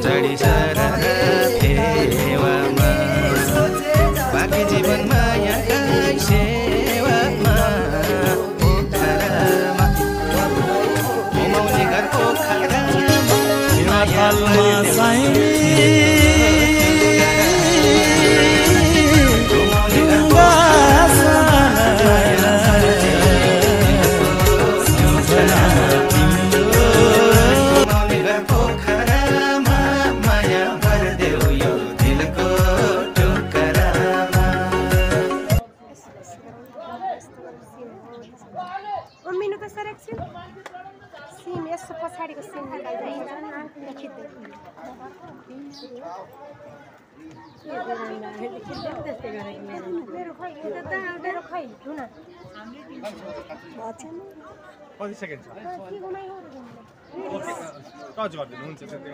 चढी सरह फेवामा बाँकी जीवन मायाकै सेवामा पोखरामा घुमाउने घर पोखरामा Mami, tá será que sim? Sim, essa passagem que sim, कति सेकेन्ड छ? ओके टच गरिदिनु हुन्छ त्यति